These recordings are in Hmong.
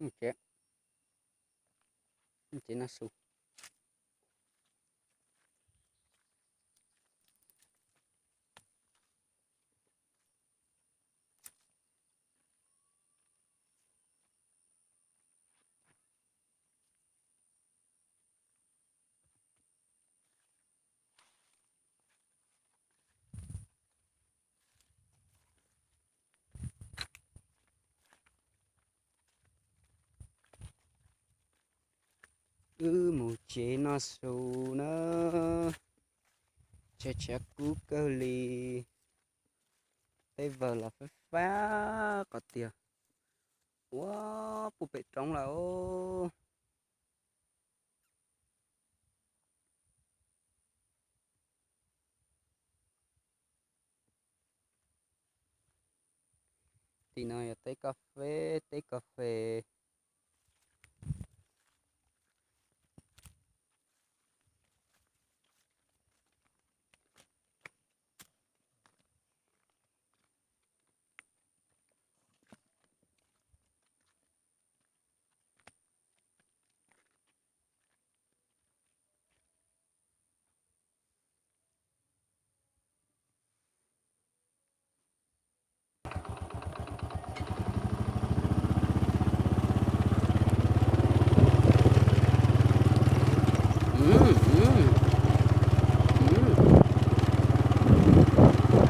Tsev, tsev no su. Wb mus tsev no su na. Tsev tshav kub kawg li. Teb vawg los fab fab qhov tiag. Ua puag pem roob lawm. Tim no yog teb kas fes, teb kas fes.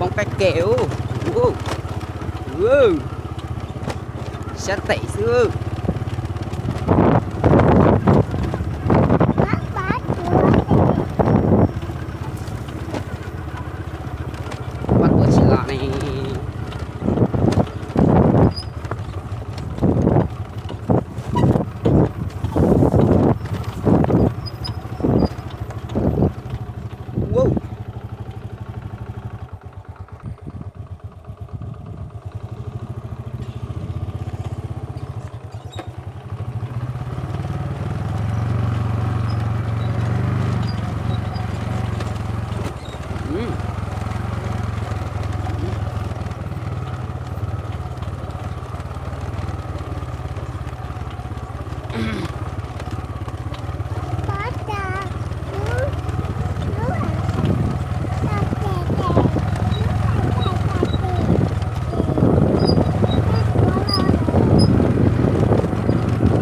Poob kab ke. Sab tes xwb. Pab tuaj tsis los ne.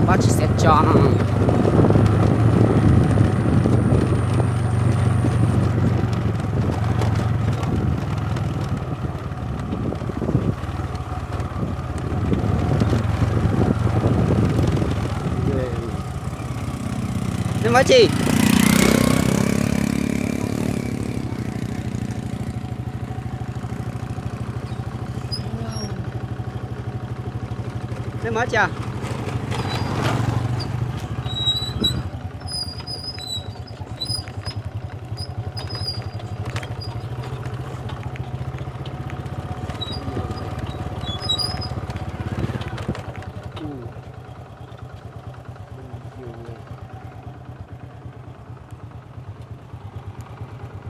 Pab tsis xav tso no. Nej muaj tsi? Nej muaj tsi?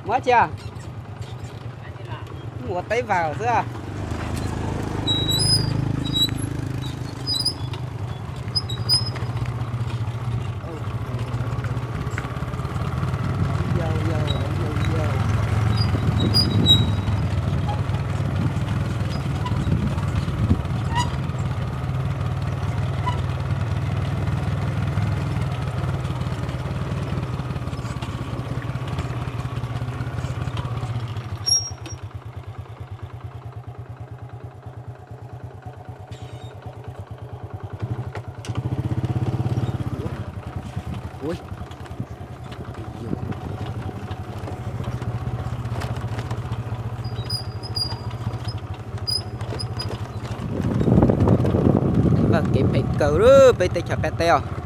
Muab tsi? Mus ua teb vag xwb. Vaj kev phem kawg li peb teb chaws qab teb os.